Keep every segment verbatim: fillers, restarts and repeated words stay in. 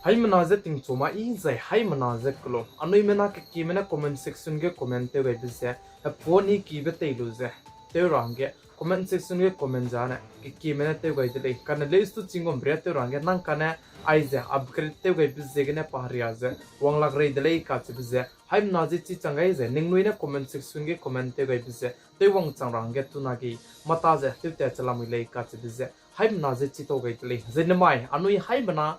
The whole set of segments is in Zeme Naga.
Haimena ze tingchuma i zai haimena ze kelo. Anui mena kekieme ne comment section ge comment tew gaibe ze, hepuani kibe tei lu ze tew ra hangge comment section ge comment zane kekieme ne tew gai de lei. Kane leus tu chingum ria tew ra hangge nang kane aize upgrade tew gaibe ziegene paharia ze wang lak rei de lei kacheube ze, haimena ze chi chang gai ze ningnui ne comment section ge comment tew gaibe ze tew wang chang ra hangge chunage mata ze tewtat che lamui lei kacheube ze, haimena ze chi tau gai de lei. Zai nemai anui haimena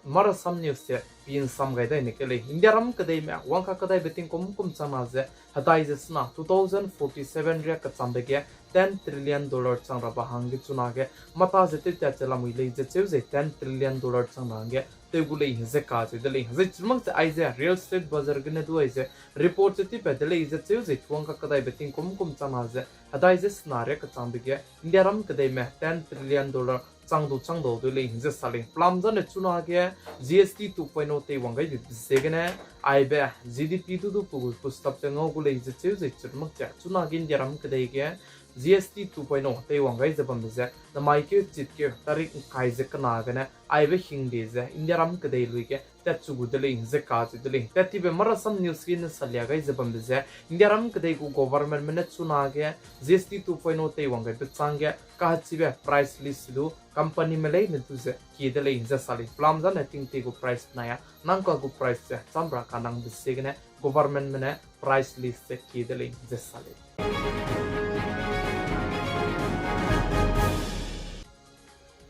Marasam News ze pinsam gai dai ne ke lei. Indiaram kedeime wangka kedaibe tingkum kum changna ze hedai ze sena two thousand forty seven ria kechambe ge ten trillion dollar chang ra ba hangge chunage mata ze tewtat che lamui lei ze cheu ze ten trillion dollar chang ra hangge tew gu lei ze kacheu de lei. Zai chirumak ze aize real estate bazar gene du aize report ze tipat de lei ze cheu ze wangka kedaibe tingkum kum changna ze hedai ze sena ria kechambe ge Indiaram kedeime ten trillion dollar chang du chang dau du lei ze sa lei. Pelam zane chunage G S T two point o teiwang gaibe ziegene aibe G D P du du pegui pustap ze ngau gu lei ze cheu ze chirumak ze chunage Indiaram kedei ge G S T two point o teiwang gai ze bambe ze namai keu chit keu tarik ngkai ze kena gene aibe hingde ze Indiaram kedei lui ge tatchu gu de lei ze kacheu de lei. Tat tibe Marasam News gene salia gai ze bambe ze Indiaram kedei gu governmentme ne chunage G S T two point o teiwang gaibe changge kahechibe price list du companyme leine du ze kie de lei ze sa lei. Pelam zane tingtei gu price nai a nang ka gu price ze cham ra kanangbe ziegene governmentme ne price list ze kie de lei ze sa lei.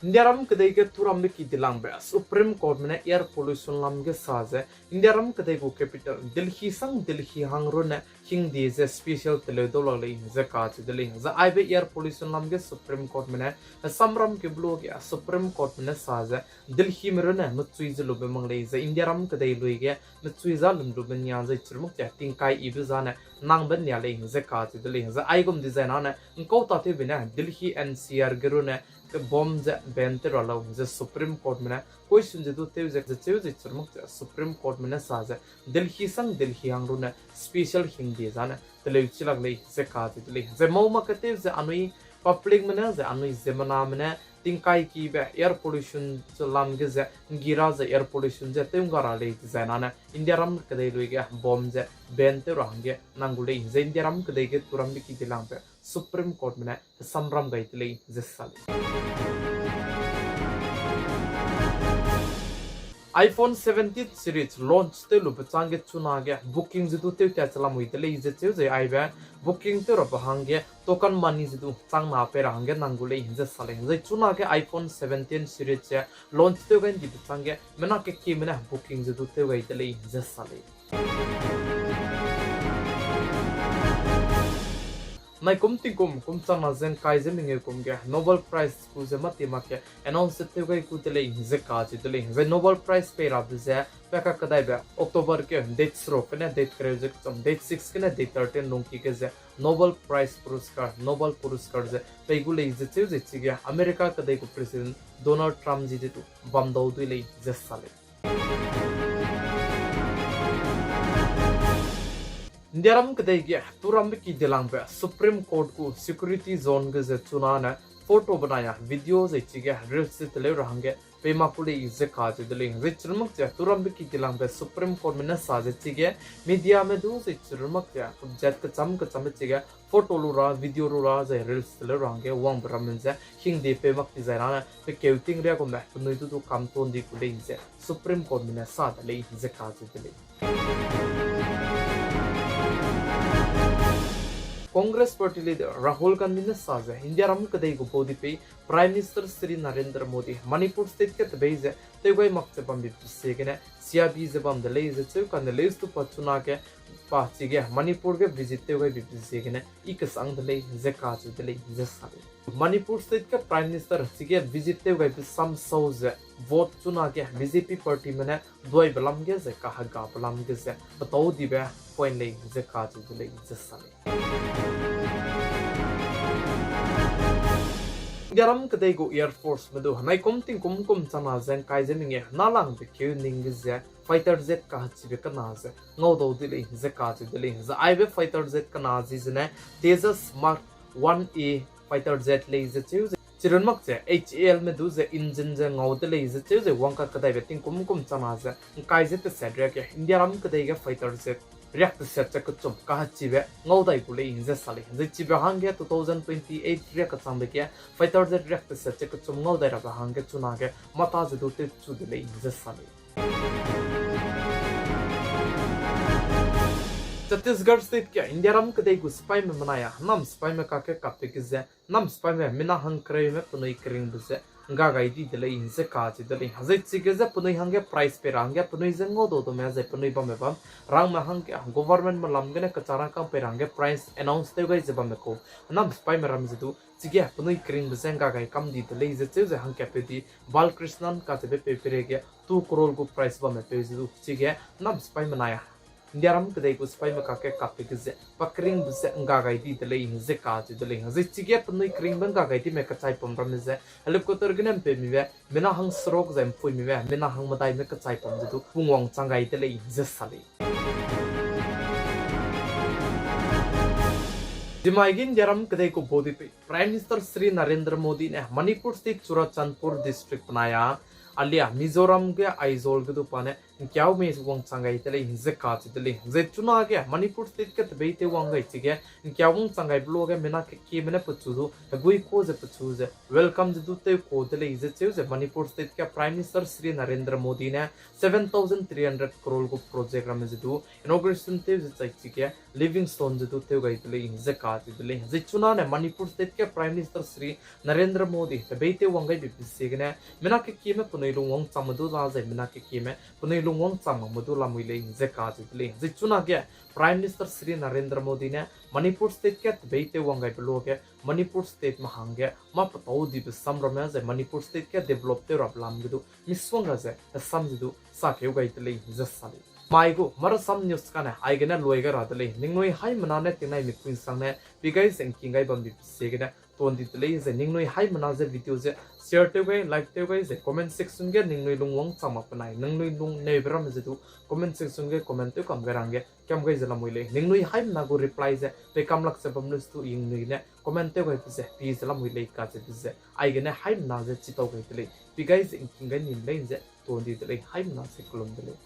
Indiaram kedei ge turambe ki dilangbe Supreme Courtme ne air pollution lam ge sa ze Indiaram kedei gu capital Delhi sang Delhi hang runne hingde ze special teleu dau lak lei ze kacheu de lei. Zai aibe air pollution lam ge Supreme Courtme ne samram ke blo ge Supreme Courtme ne sa ze Delhime runne mechui ze lube mang lei ze Indiaram kedei lui ge mechui za lum lube nia zai chirumak ze tingkai ibe zane nangbe nia lei ze kacheu de lei. Zai aigum dizai nane ngkau tatewbe ne Delhi N C R ge runne bomb ze ban tew ra lau ze Supreme Courtme ne question ze du tew ze ze cheu ze chirumak ze Supreme Courtme ne sa ze Delhi sang Delhi hang runne special hingde zane teleu chilak lei ze kacheu de lei. Zai mau mak ketew ze anui publicme ne ze anui ziemmename ne tingkai kibe air pollution ze lam ge ze ngira ze air pollution ze tew ngga ra lei dizai nane Indiaram kedei lui ge bomb ze ban tew ra hangge nang gu lei ze Indiaram kedei ge turambe ki dilangbe Supreme Courtme ne samram gai de lei ze sa lei. iPhone seventeen series launch tew lube changge chunage booking ze du tewtat che lamui de lei ze cheu ze aibe booking tew rabe hangge token money ze du changna pei ra hangge nang gu lei ze sa lei. Zai chunage iPhone seventeen series ze launch tew gai ndibe changge mena kekieme ne booking ze du tew gai de lei ze sa lei. Naikum tingkum kum changna ze ngkai ze mengeu kum ge Nobel Prize gu ze mâ ti mak ge announce tew gai gu de lei ze kacheu de lei. Zai Nobel Prize pei rabe ze pe ka kedaibe October ge date seruk gene date kereu ze kechum, date six gene date thirteen lungki ge ze Nobel Prize Puraskar, Nobel Puraskar ze pei gu lei ze cheu ze chige America kedei gu President Donald Trump zi ze du bam dau dui lei ze sa lei. Indiaram kedei ge turambe ki dilangbe Supreme Court gu security zone ge ze chunane photo benai a video zai chige reels ze teleu ra hangge pei mak ku lei ze kacheu de lei. Zai chirumak ze turambe ki dilangbe Supreme Courtme ne sa ze chige mediame du zai chirumak ze zat kecham kechambe chige photo lu ra, video lu ra, zai reels teleu ra hangge wangbe ramme ze hingde pei mak ti zai rane pe keu ting ria gume penui du du kam ton di ku lei ze Supreme Courtme ne sa de lei ze kacheu de lei. Congress Party Leader Rahul Gandhi ne sa ze Indiaram kedei gu baudipei Prime Minister Shri Narendra Modi Manipur State ge tebei ze tew gai mak ze bambe ziegene siabi ze bam de lei ze cheu kane leus tu pa chunage pa chige Manipur ge visit tew gaibe ziegene i kesang de lei ze kacheu de lei ze sa lei. Manipur State ge Prime Minister chige visit tew gaibe samsau ze vote chunage B J P partyme ne duaibe lam ge ze kahagabe lam ge ze petau dibe point lei ze kacheu de lei ze sa lei. Indiaram kedei gu Air Forceme du henaikum tingkum kum changna ze ngkai ze mengeu nalangbe keu ning ge ze fighter jet kahechibe kena ze ngaudau de lei ze kacheu de lei. Zai aibe fighter jet kena zi zene Tejas Mark one A fighter jet lei ze cheu ze Chirun mak ze H A L me du ze engine ze ngau de lei ze cheu ze wangka kedaibe tingkum kum chana ze ngkai ze teset riak ge India ram kedei ge fighter jet riak teset ze kechum kahechibe ngau dai gu lei ze sa lei. Zai chibe hangge two thousand twenty-eight riak kechangbe ge fighter jet riak teset ze kechum ngau dai rabe hangge chunage mata ze du tewchu de lei ze sa lei. Chhattisgarh State ge India ram kedei gu sipaime menai a, nam sipaime kakge kapbe ge ze, nam sipaime mina hangkereume penui keringbe ze ngga gai di de lei ze kacheu de lei. Zai chige ze penui hangge prize pei ra hangge penui ze ngau dau dau me zai penui bamme bam rangme hangge government me lam gene kecha rangkâng pei ra hangge prize announce tew gai ze bamme kau, nam sipaime ram ze du chige penui keringbe ze ngga gai kam di de lei ze cheu ze hangkapeu di Balkrishnan kacheube peu peireige two crore gu prize bamme peu ze du chige nam sipai menai a, India ram kedei gu sipaime kakge kapbe ge ze pa keringbe ze ngga gai di de lei ze kacheu de lei. Zai chige penui keringbe ngga gai dime kechai pam ramme ze helicopter gene mpeumibe, mina hangseruk zai mpuimibe, mina hangmedaime kechai pam ze du pungwang chang gai de lei ze sa lei. Zimai ge India ram kedei gu baudipeu Prime Minister Shri Narendra Modi ne Manipur State Churachandpur District benai a, alia Mizoram ge Aizawl ge du pa ne ngkiau mei wangchang gai de lei ze kacheu de lei. Zai chunage Manipur State ge tebeitew wang gai chige ngkiau wangchang gaibe luage mina kekieme ne pechu du hegui ku ze pechu ze welcome ze du tew ku de lei ze cheu ze Manipur State ge Prime Minister Shri Narendra Modi ne seven thousand three hundred crore gu project ramme ze du inauguration tew ze chai chige living stone ze du tew gai de lei ze kacheu de lei. Zai chunane Manipur State ge Prime Minister Shri Narendra Modi tebeitew wang gaibe ziegene mina kekieme penui lungwang changme du la zai mina kekieme penui lungwang chang makme du lamui lei ze kacheu de lei. Zai chunage Prime Minister Shri Narendra Modi ne Manipur State ge tebeitew wang gaibe luage Manipur State me hangge mâ petau dibe sam ramme zai Manipur State ge develop tew rabe lam ge du misongga ze hesam ze du sakeu gai de lei ze sa lei. Mai gu Marasam News kane aigene lui gai ra de lei. Ningnui haimena ne tingnai mipui nsangne pi gai ze ngking gai bambe ziegene tuan di de lei. Zai ningnui haimena ze video ze share tew gai, like tew gai, zai comment section ge ningnui lungwang chang mak benai ningnui lung neube ramme ze du comment section ge comment tew kam gai ra hangge kiam gai ze lamui lei. Ningnui haimena gu reply ze pei kam lak ze bam lu stu ningnui ne comment tew gaibe ze pi ze lamui lei kacheube ze aigene haimena ze chitau gai de lei. Pi gai ze ngking gai nim lei ze tuan di de lei, haimena ze kelum de lei.